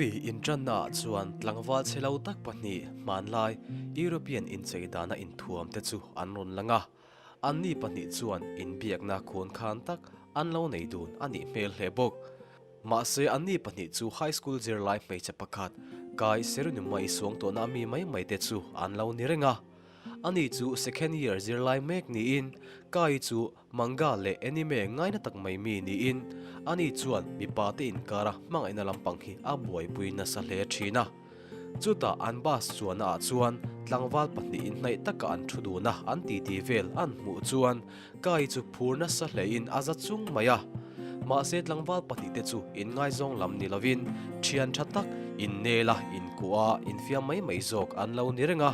Movie inṭannaah chuan tlangval chhe lo tak pahnih hmanlai European inchei dana inthuam te chu an rawn lang a. Anni pahnih chuan inbiakna khawn khan tak an lo nei dun a nih hmel hle bawk. Mahse anni pahnih chu high school zirlai hmeichhe pakhat Kai Serenuma i suangtuahna ami mai mai te chu an lo ni reng a. Ani chu second year zirlai mek niin Kai chu Manga leh anime ngaina tak mai mi niin ani chuan mipa te inkara hmangaihna lampang hi a buaipui nasa hle thin a. Chutah an bus chuanna ah chuan tlangval pahnih inhnaih taka an thu dun a, an titi vel an hmuh chuan Kai chu phur nasa hlein a za chung mai a. Mahse tlangval pahnih te chu inngaizawng lam ni lovin thian tha tak innel a, inkuah a, infiam mai mai zawk an lo ni reng a.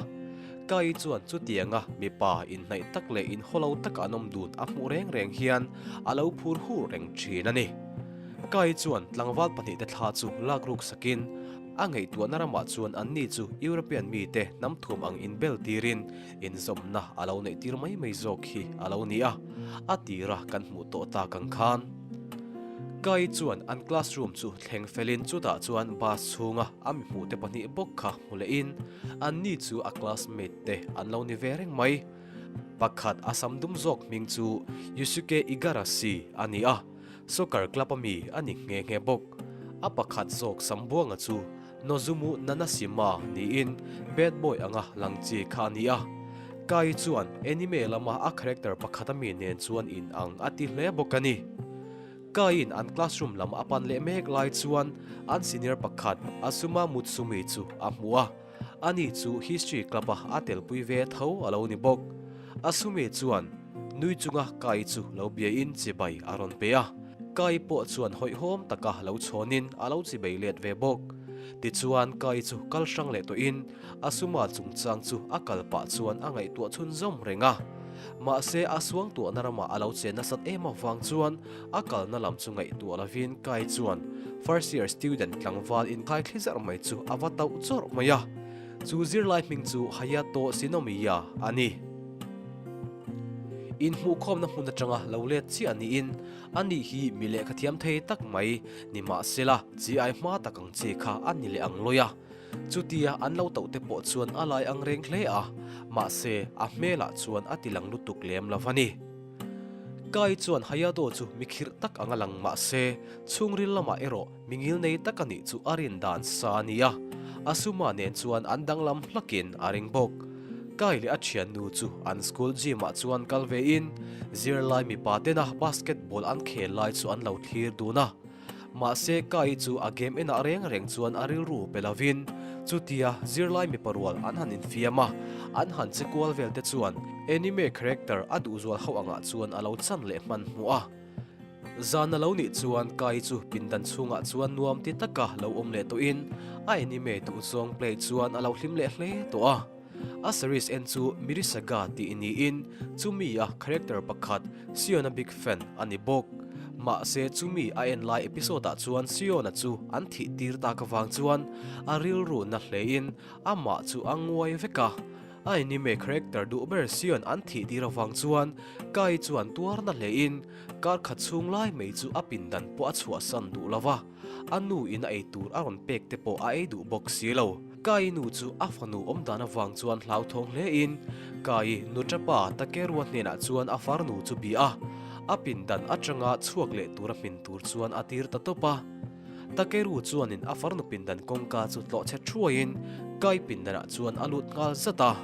Kai chuan chutianga mipa inhnaih tak leh inhawlo taka an awm dun a hmuh reng reng hian a lo phur hur reng thin a ni. Kai chuan tlangval pahnihte thla chu lak ruk sakin a ngaihtuahna ramah chuan anni chu European mite hnam thuam ang inbel tirin inzawmna a lo neih tir mai mai zawk hi a lo ni a, a tira kan hmuh tawh tak ang khan. Kai chuan an classroom chu thleng felin chutah chuan bus chhunga a mi hmuhte pahnih bawk kha hmu lehin anni chu a classmate te an lo ni ve reng mai. Pakhat a sam dum zawk hming chu Yusuke Igarashi a ni a, soccer club a mi a ni nghe nghe bawk. A pakhat zawk Sambuanga chu Nozumu Nanashima niin bad boy anga lang chi kha a ni a. Kai chuan anime lama a character pakhat ami nen chuan in ang a ti hle bawk a ni. Kaiin an classroom lam a pan leh mek lai chuan an senior pakhat Asuma Mutsumi chu a hmu a. Ani chu history club a a telpui ve tho a lo ni bawk. Asumi chuan nui chunga Kai chu lo biain chibai a rawn pe a. Kai pawh chuan hawihhawm taka lo chhawnin a lo chibei let ve bawk. Tichuan Kai chu kal hrang leh tawhin Asuma chungchang chu a kal pah chuan a ngaihtuah chhunzawm reng a. Mahse a suangtuahna ramah a lo che nasat em avang chuan a kalna lam chu ngaihtuah lovin Kai chuan first year student tlangval inkhai thli zarh mai chu a va tauh chawrh mai a. Chu zirlai hming chu Hayato Shinomiya a ni. Inhmuhkhawmna hmun atanga lo let chiah niin ani hi mi lehkha thiam thei tak mai ni mahsela chi ai hma tak ang chi kha a ni leh ang lawi a. Chutia an lo tauh te pawh chuan a lai ang reng hle a, mahse a hmelah chuan a ti lang lutuk lem lo a ni. Kai chuan Hayato chu mi khirh tak ang a lang mahse chhungril lamah erawh mi ngil nei tak a nih chu a rin dan sa a ni a, Asuma nen chuan an danglam hlakin a ring bawk. Kai leh a thiannu chu an school gym ah chuan kal vein zirlai mipa tena basketball an khel lai chu an lo thlir dun a. Mahse Kai chu a game enah reng reng chuan a rilru pe lovin chutia zirlai mipa rual an han infiam a, an han che kual vel te chuan anime character a duhzual ho angah chuan a lo chan leh hman hmuh a. Zan a lo nih chuan Kai chu pindan chhungah chuan nuam ti taka lo awm leh tawhin a anime duhzawng play chuan a lo hlim leh hle tawh a. A series en chu Mirisaga tih niin chumi a character pakhat Siona big fan a ni bawk. Mahse chumi a en lai episode ah chuan Siona chu an thih tir tak avang chuan a rilru na hlein amah chu a nguai vek a. A anime character duh ber Sion an thih tir avang chuan Kai chuan tuar na hlein kar khat chhung lai mai chu a pindan pawh a chhuahsan duh lova. A nu in a ei tur a rawn pek te pawh a ei duh bawk si lo. Kai nu chu a fanu awm dan avang chuan hlauthawng hle in Kai nuṭapa Takeru-a hnenah chuan a farnu chu bia a, a pindan atanga chhuak leh tura hmin tur chuan a tir ta tawp a. Takeru chuanin a farnu pindan kawngka chu tlawh chhe thuaiin Kai pindanah chuan a lut nghal zat a.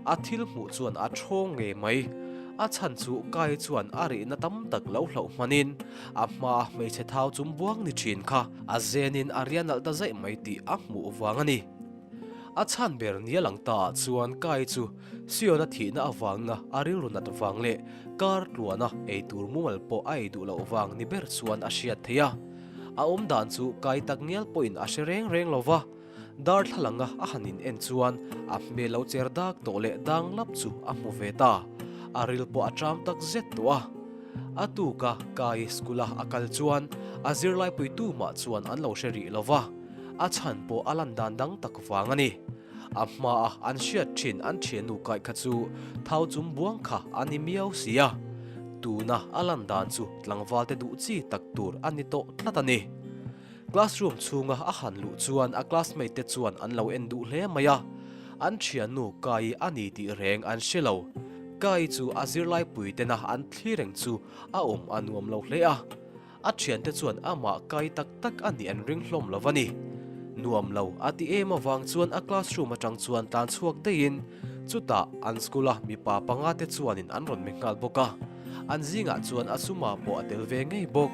A thil hmuh chuan a thawng ngei mai. A chhan chu Kai chuan a rihna tam tak lo hlauh hmanin a hmaa hmeichhe thau chum buang ni thin kha a zenin a ria nalh ta zaih mai tih a hmuh vang a ni. A chhan ber nia lang ta ah chuan Kai chu Siona thihna avanga a rilru nat vang leh kar tluana ei tur mumal pawh a ei duh loh vang ni ber chuan a hriat theih a. A awmdan chu Kai tak ngial pawhin a hre reng reng lo va. Darthlalanga a han in en chuan a hmel lo cher dak tawh leh dang lap chu a hmu ve ta. A ril pawh a ṭam tak zet tawh a. A tuka Kai school-a a kal chuan a zirlaipui tumah chuan an lo hre rih lo va, a chhan pawh a lan dan dang tak vang a ni. A hmaa an hriat ṭhin an ṭhiannu Kai kha chu thau chum buang kha a ni miau si a. Tuna a lan dan chu tlangvalte duh chi tak tur a ni tawh tlat a ni. Classroom chhunga a han luh chuan a classmate te chuan an lo en duh hle mai a, an thiannu Kai a ni tih reng an hre lo. Kai chu a zirlai pui tena an thlir reng chu a awm a nuam lo hle a. A thiante chuan amah kai tak tak a nih an ring hlawm lo a ni. Nuam lo a ti em avang chuan a classroom atang chuan tlan chhuak daihin chutah an school a mipa panga te chuanin an rawn mi nghal bawk a. An zingah chuan a suma pawh a tel ve ngei bawk.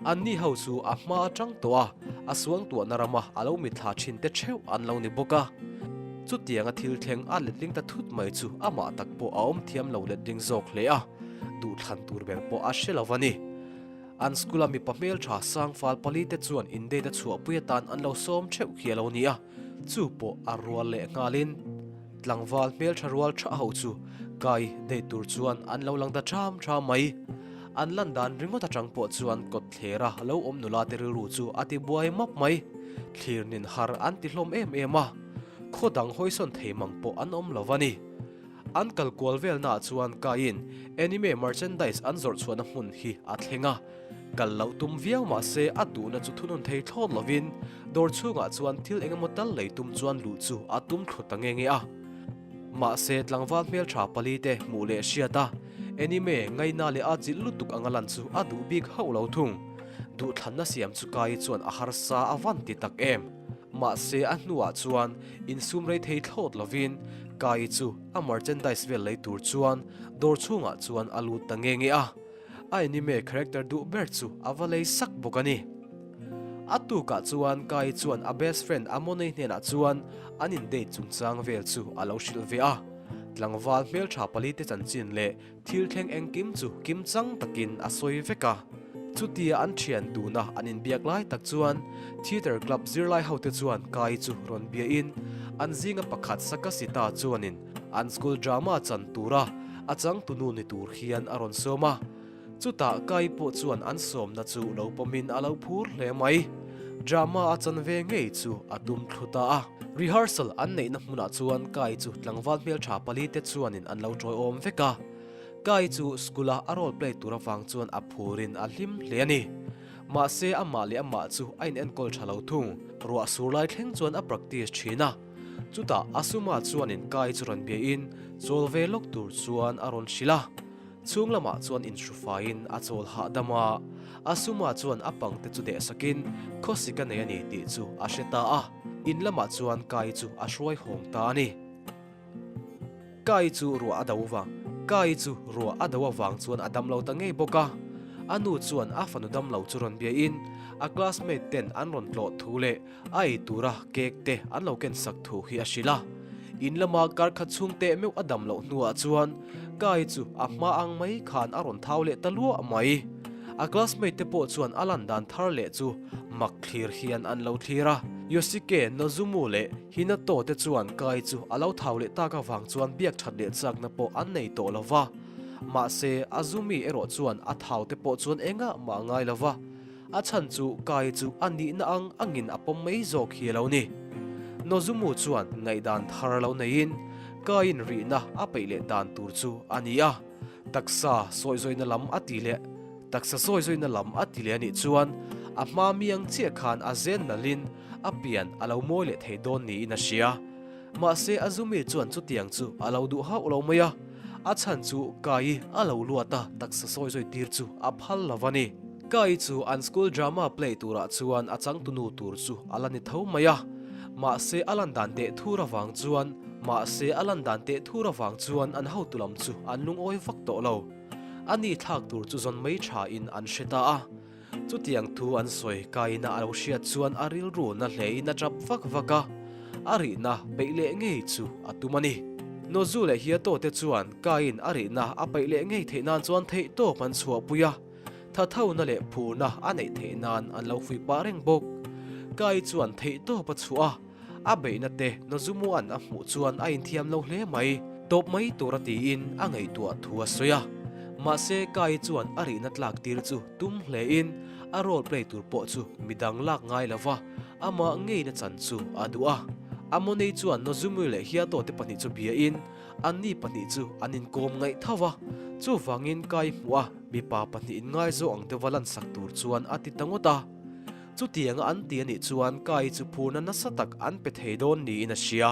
Anni ho chu a hma atang tawh a, a suangtuahna rama a lo mitthla thin te theuh an lo ni bawk a. Chutianga thil thleng a letling ta thut mai chu amah tak pawh a awm thiam lo letling zawk hle a, duhthlan tur ber pawh a hre lo a ni. An school a mipa hmeltha sangfal pali te chuan in date a chhuahpui atan an lo sawm theuh khi a lo ni a, chu pawh a rual leh nghalin tlangval hmeltha rual tha ho chu kai date tur chuan an lo lang ta tham tham mai. An lan dan ringawt atang pawh chuan kawt thlera lo awm nula te rilru chu a ti buai map mai. Thlir nin har an ti hlawm em em a, khaw dang hawisawn thei mang pawh an awm lo a ni. An kal kual velnaah chuan Kaiin anime merchandise an zawrh chhuahna hmun hi a thleng a, kal loh tum viau mah se a duhna chu thunun thei thlawt lovin dawr chhungah chuan thil eng emaw tal lei tum chuan luh chu a tum thlu ta nge nge a. Mahse tlangval hmeltha pali te hmuh leh hriat a, anime ngaina leh a chilh lutuk anga lan chu a duh bik hauh lo thung. Duhthlanna siam chu Kai chuan a harsa a van ti tak em. Mahse a hnuah chuan insum rei thei thlawt lovin Kai chu a merchandise vel lei tur chuan dawr chhungah chuan a lut ta nge nge a, a anime character duh ber chu a va lei sak bawk a ni. A tukah chuan Kai chuan a best friend Amonei hnenah chuan an in date chungchang vel chu a lo hrilh ve a, tlangval hmeltha pali te chanchin leh Thil thleng engkim chu kimchang takin a sawi vek a. Chutia an thian tuna an inbiak lai tak chuan Theatre Club zirlai hote chuan Kai chu rawn biain an zinga pakhat Sakasita chuanin an school drama chan tura a changtunu ni tur hian a rawn sawm a. Chutah Kai pawh chuan an sawmna chu lo pawmin a lo phur hle mai. Drama a chan ve ngei chu a tum thlu ta a. Rehearsal an neihna hmunah chuan Kai chu tlangval hmeltha pali te chuanin an lo tawiawm vek a. Kai chu school a a role play tur avang chuan a phurin a hlim hle a ni. Mahse amah leh amah chu a inenkawl tha lo thung. Ruah sur lai thleng chuan a practice thin a. Chutah Asuma chuanin Kai chu rawn biain chawl ve lawk tur chuan a rawn hrilh a. Chhung lamah chuan inhrufaiin a chawl hahdam a, Asuma chuan a pangte chu dehsakin khawsik a nei a ni tih chu a hre ta a, in lamah chuan Kai chu a hruai hawng ta a ni. Kai chu ruah a do vang Kai chu ruah a do avang chuan a damlo ta ngei bawk a, a nu chuan a fanu damlo chu rawn biain a classmate ten an rawn tlawh thu leh A ei tura cake te an lo ken sak thu hi a hrilh a. In lama kar khat chhung teh meuh a dam loh hnuah chuan Kai chu a hma ang mai khan a rawn thau leh ta luah mai. A classmate te pawh chuan a lan dan thar leh chu mak thlir hian an lo thlir a. Yoshike, Nozumu leh Hinato te chuan Kai chu a lo thau leh tak avang chuan biak that leh chakna pawh an nei tawh lo va. Mahse, Azumi erawh chuan a thau te pawh chuan engah mah a ngai lo va. A chhan chu Kai chu a nihna ang angin a pawm mai zawk hi a lo ni. Nozumu chuan ngaihdan thar lo neiin Kaiin rihna a peih leh dan tur chu a ni a, taksa sawizawina lam a ti leh taksa sawizawina lam a ti leh a nih chuan a hma mi ang chiah khan a zen nalhin a pian a lo mawi leh thei dawn niin a hria. Mahse Azumi chuan chutiang chu a lo duh hauh lo mai a, a chhan chu Kai a lo luat a taksa sawi zawi tir chu a phal lo a ni. Kai chu an school drama play turah chuan a changtunu tur chu a la ni tho mai a, mahse a lan dan teh thur avang chuan mahse a lan dan teh thur avang chuan an hotu lam chu an lungawi vak tawh lo. A ni thlak tur chu zawn mai tha in an hre ta a. Chutiang thu an sawi kaina a lo hriat chuan a rilru na hlein a tap vak vak a, a rihna peih leh ngei chu a tum a ni. Nozu leh Hiato te chuan Kaiin a rihna a peih leh ngei theih nan chuan theihtawp an chhuahpui a, thathona leh phurna a neih theih nan an lo fuih pah reng bawk. Kai chuan theihtawp a chhuah a. A beihna te Nozumua'n a hmuh chuan a inthiam lo hle mai. Tawp mai tura tiin a ngaihtuah thu a sawi a. Mahse Kai chuan a rihna tlak tir chu tum hlein a role play tur pawh chu midang lak ngai lova amah ngeina chan chu a duh a. Amonei chuan Nozumui leh Hiato te pahnih chu biain anni pahnih chu an inkawm ngaih tho a. Chuvangin Kai hmuh a mipa pahnih inngaizawng ang deuha lansak tur chuan a ti ta ngawt a. Chutianga an ti a nih chuan Kai chu phurna nasa tak an pe thei dawn niin a hria.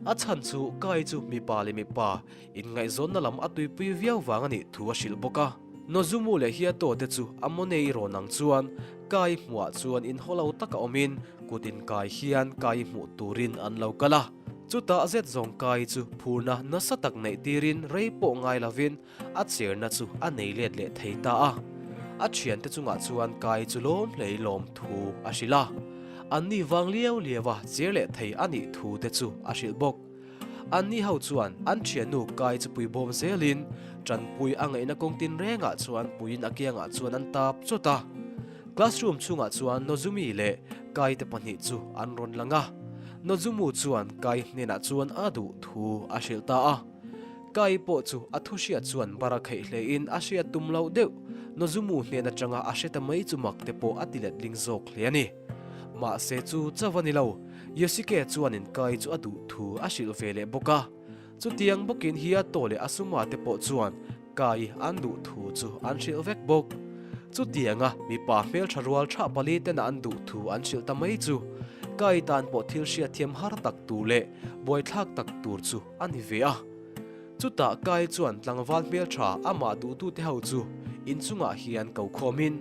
A chhan chu Kai chu mipa leh mipa inngaihzawnna lam a tuipui viau vang a nih thu a hrilh bawk a. Nozumu leh Hiato te chu Amone i rawn ang chuan Kai hmuhah chuan inhaw lo taka awmin kut inkai hian Kai hmuh turin an lo kal a. Chutah zet zawng Kai chu phurna nasa tak neih tirin rei pawh ngai lovin A cherna chu a nei let leh thei ta a. A thiante chungah chuan Kai chu lawm hlei lawm thu a hrilh a. Anni vang liau liau a cher leh thei a nih thu te chu a hrilh bawk. Anni ho chuan an thiannu Kai chu pui bawm zelin tanpui a ngaihna kawng tin rengah chuan puiin a kiangah chuan an tap chawt a. Classroom chhungah chuan Nozumi leh Kai te pahnih chu an rawn lang a. Nozumu chuan Kai hnenah chuan a duh thu a hrilh ta a. Kai pawh chu a thu hriat chuan bar a kheih hlein a hriat tum loh deuh. Nozumu hnen atanga a hre ta mai chu mak te pawh a ti letling zawk hle a ni. Mahse chu chauh a ni lo, Yoshike chuanin Kai chu a duh thu a hrilh ve leh bawk a. Chutiang bawkin Hiato leh Asuma te pawh chuan Kai an duh thu chu an hrilh vek bawk. Chutianga mipa hmeltha rual tha pali tena an duh thu an hrilh ta mai chu Kai tan pawh thil hriatthiam har tak tur leh buaithlak tak tur chu a ni ve a. Chutah Kai chuan tlangval hmeltha amah duhtute ho chu inchungah hian ko khawmin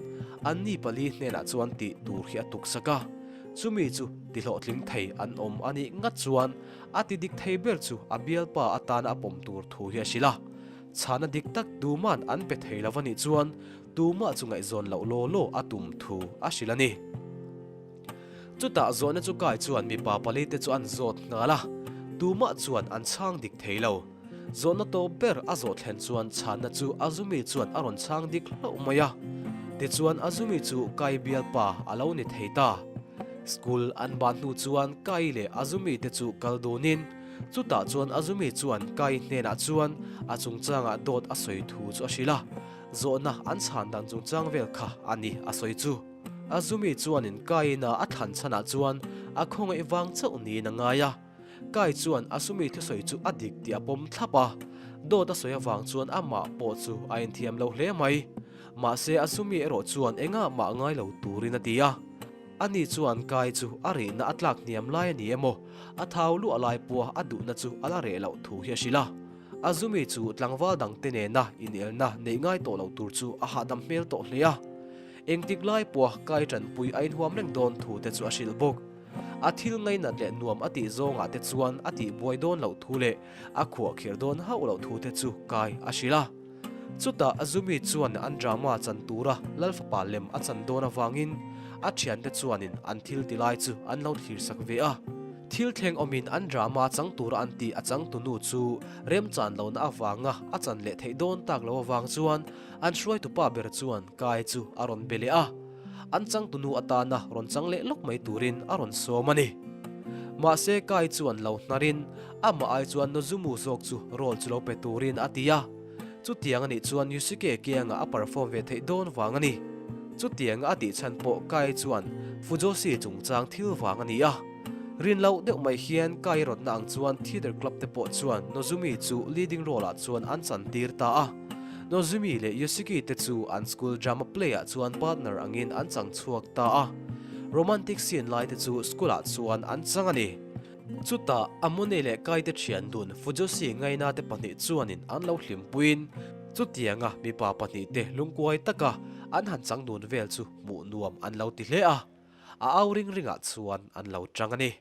anni pali hnenah chuan tih tur hi a tuksak a. Chumi chu tihlawhtling thei an awm a nih ngat chuan a ti dik thei ber chu a bialpa atana a pawm tur thu hi a hrilh a. Chhana dik tak tuman an pe thei lo a nih chuan tumah chu ngaihzawn loh law law a tum thu a hrilh a ni. Chutah zawhna chu Kai chuan mipa palite chu an zawt nghal a, tumah chuan an chhang dik thei lo. Zawhna tawp ber a zawh thlen chuan chhanna chu Azumi chuan a rawn chhang dik hlauh mai a. Tichuan Azumi chu Kai bialpa a lo ni thei ta. School an ban hnu chuan Kai leh Azumi te chu kal dunin, chutah chuan Azumi chuan Kai hnenah chuan a chungchangah dawt a sawi thu chu a hrilh a, zawhna an chhan dan chungchang vel kha a ni a sawi chu. Azumi chuanin Kaina a thlan chhanah chuan a khawngaih vang chauh niin a ngai a. Kai chuan Azumi thusawi chu a dik tih a pawm thlap a. Dawt a sawi avang chuan amah pawh chu a inthiam lo hle mai. Mahse Azumi erawh chuan engah mah ngai lo turin a ti a. Ani chuan Kai chu a rihna a tlak hniam lai a ni emaw, a thau luah lai pawha a duhna chu a la reh loh thu hi a hrilh a. Azumi chu tlangval dangte nena inelna neih ngai tawh lo tur chu a hahdam hmel tawh hle a. Engtik lai pawha kai tanpui a inhuam reng dawn thu te chu a hrilh bawk. A thil ngainat leh nuam a tih zawngah te chuan a tihbuai dawn loh thu leh a khuah khirh dawn hauh loh thu te chu kai a hrilh a. Chutah Azumi chuan an drama chan tura Lalfapa lem a chan dawn avangin a thiante chuanin an thil ti lai chu an lo thlirsak ve a. Thil thleng awmin an drama chang tura an tih a changtunu chu remchan lohna avanga a chan leh theih dawn tak loh avang chuan An hruaitupa ber chuan Kai chu a rawn be leh a, an changtunu atana rawn chang leh lawk mai turin a rawn sawm a ni. Mahse Kai chuan lo hnarin amah ai chuan Nozumu zawk chu role chu lo pe turin a ti a, chutiang anih chuan Yusuke kiangah a perform ve theih dawn vang a ni. Chutianga a tih chhan pawh Kai chuan Fujoshi chungchang thil vang a ni a. Rin loh deuh mai hian Kai rawtna ang chuan theatre club te pawh chuan Nozumi chu leading role ah chuan an chantir ta a. Nozumi leh Yoshiki te chu an school drama play ah chuan partner angin an chang chhuak ta a. Romantic scene lai te chu school ah chuan an chang a ni. Chutah Amune leh Kai te thian dun Fujoshi ngaina te pahnih chuanin an lo hlimpuiin chutianga mipa pahnih te lungkuai taka an han chang dun vel chu hmuh nuam an lo ti hle a. A au ring ringah chuan an lo chang a ni.